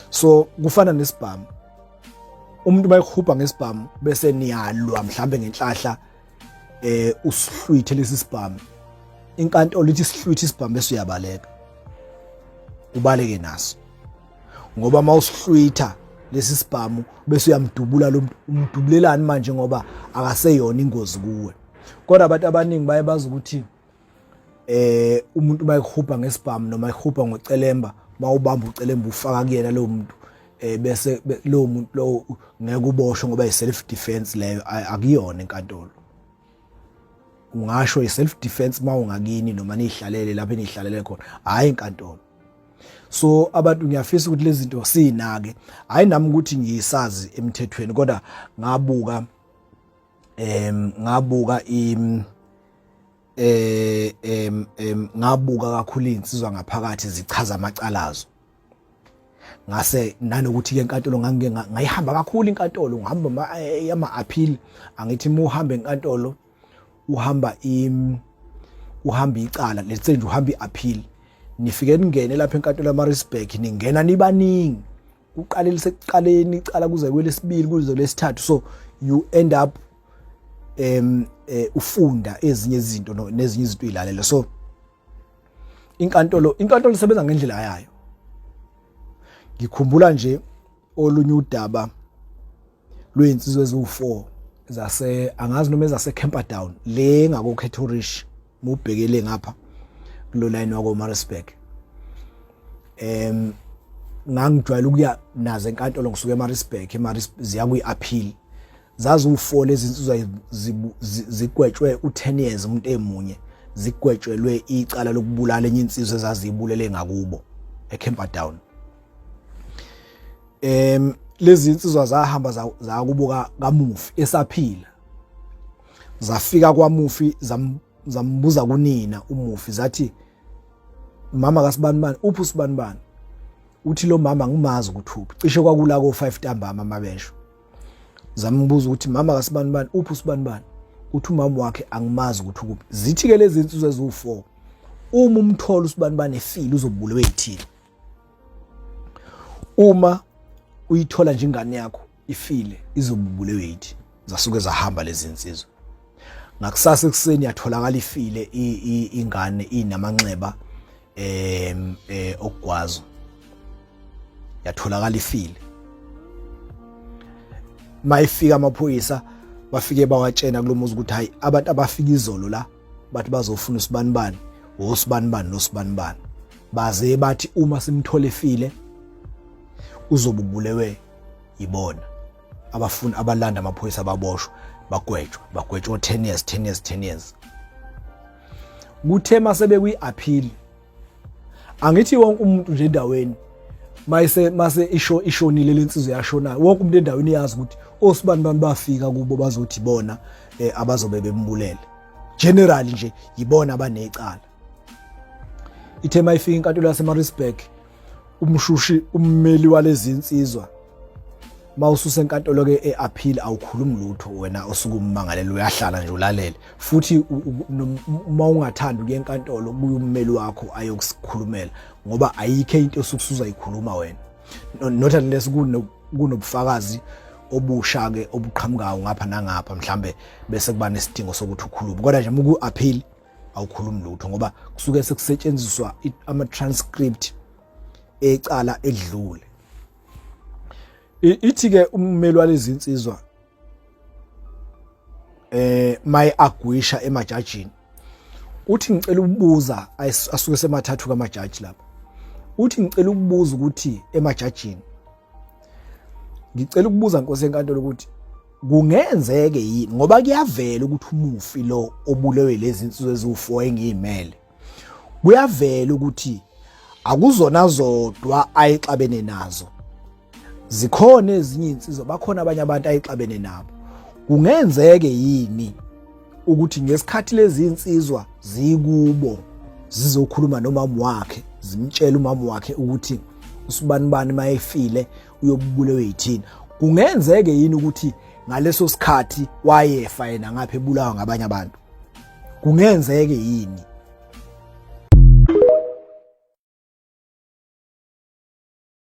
So kufana nesibhamu, umuntu bayihubha ngesibhamu bese niyalwa mhlambe ngenhlahla, usihlwithe lesi sibhamu, inkantolo ithi sihlwithe isibhamu bese uyabaleka, ubaleke naso, ngoba mawusihlwitha lesi sibhamu bese uyamdubula lo muntu, umdubulelani manje? Ngoba akaseyona ingozi kuwe. Kodwa abantu abaningi baye bazi ukuthi umuntu bayihubha ngesibhamu noma ihubha ngocelemba, mawubamba ucelemba ufaka kuyena lowo muntu, bese lowo muntu lowo ngeke uboshwe ngoba i self defense leyo. Akuyona enkantolo ungasho i self defense mawungakini noma nihlalele lapho enihlalele khona, hayi enkantolo. So abantu, ngiyafisa ukuthi lezi zinto sinake. Hayi nami ukuthi ngiyisazi emthethweni, kodwa ngabuka ngabuka im eh em ngabuka kakhulu insizwa ngaphakathi zichaza amacalazo, ngase nanokuthi ke enkantolo ngangike ngayihamba kakhulu inkantolo, ngihamba ama appeal. Angithi uma uhamba enkantolo uhamba uhamba icala, let's say nje uhamba i-appeal, nifike ningene lapha enkantolo yaMaritzburg, ningena nibaningi, kuqale lisekuqaleni icala kuze kwelesibili kuze lesithathu, so you end up ufunda ezinye izinto nezinye izinto uyilalela. So inkantolo isebenza ngendlela yayo. Ngikhumbula nje olunye udaba lwezinsizwa eziwu4 zase, angazi noma ezase Camperdown le ngako Ketorish, mubhekele ngapha kulo line wako Maritzburg. Ngangijwayele ukuya nazo enkantolo ngisuka eMaritzburg, eMaritzburg ziya kwi-appeal. Zaziwu4 lezi insizwa, zigwetshwe u10 years umuntu emunye, zigwetshelwe icala lokubulala enye insizwa ezazibulele ngakubo eCamperdown. Lezi insizwa zahamba zakubuka kamufi esaphila, zafika kwamufi, zambuza kunina umufi, zathi, "Mama kasibani bani, uphi usibani bani?" Uthi lo mama, "Ngimazi ukuthi uphi." Cishe kwakula ko 5 ntambama mabesho. Zambuza ukuthi, "Mama kasibani bani, uphi usibani bani?" Uthi umama wakhe, "Angimazi ukuthi ukuphi." Zithi ke lezi insizwa eziwu4, "Uma umthola usibani bani efile, uzobulewe yithini? Uma uyithola nje ingane yakho ifile, izobubulewe yithi." Zasuke zahamba lezi insizwa. Ngakusasa ekuseni yatholakala ifile ingane, inamanxeba okugwazo, yatholakala ifile. Mayifika amaphoyisa, bafike bawatshena kulomuzi ukuthi, hayi, abantu abafika izolo la bathi bazofuna usibanibani, osibanibani nosibanibani, baze bathi uma simthole efile uzobubulewe yibona. Abafuna abalanda amaphoyisa ababoshwa, bagwetshwa, bagwetshwa 10 years, 10 years, 10 years. Kuthe mase bekwi-appeal, angithi wonke umuntu nje endaweni mayise mase isho ishonile lensizwa yashonayo, wonke umuntu endaweni yazi ukuthi osibani bani bafika kubo bazothi bona abazobe bembulele, generally nje yibona abanecala. Ithe mayifika inkantolo yaseMaritzburg, umshushi, ummeli walezi insizwa, mawususenkantolo ke eappeal awukhulumi lutho wena osuke ummangalelo, uyahlala nje ulalele. Futhi uma ungathanda ukuya enkantolo, kubuye ummeli wakho ayokusikhulumela, ngoba ayikho into osuke usuzayikhuluma wena, not unless kunobufakazi obusha ke obuqhamukayo ngapha nangapha, mhlambe bese kuba nesidingo sokuthi ukhulume. Kodwa nje uma ku-appeal awukhulumi lutho, ngoba kusuke sekusetshenziswa ama-transcript ecala edlule. Ithi ke ummeli walezi insizwa maye agwisha emajajini, uthi, "Ngicela ukubuza," asuke semathathu kamajaji lapha, uthi, "Ngicela ukubuza ukuthi emajajini, ngicela ukubuza nkosi enkantolo ukuthi kungenzeke yini, ngoba kuyavela ukuthi umufi lo obulewe lezi insizwa eziwu4 engiyimele, kuyavela ukuthi akuzona zodwa ayixabene nazo, zikhona ezinye insizwa, bakhona abanye abantu ayixabene nabo. Kungenzeke yini ukuthi ngesikhathi lezi insizwa zikubo zizokhuluma nomama wakhe, zimtshela umama wakhe ukuthi usibanibani mayefile uyobulewe yithina, kungenzeke yini ukuthi ngaleso sikhathi wayefa yena ngapha ebulawa ngabanye abantu? Kungenzeke yini?"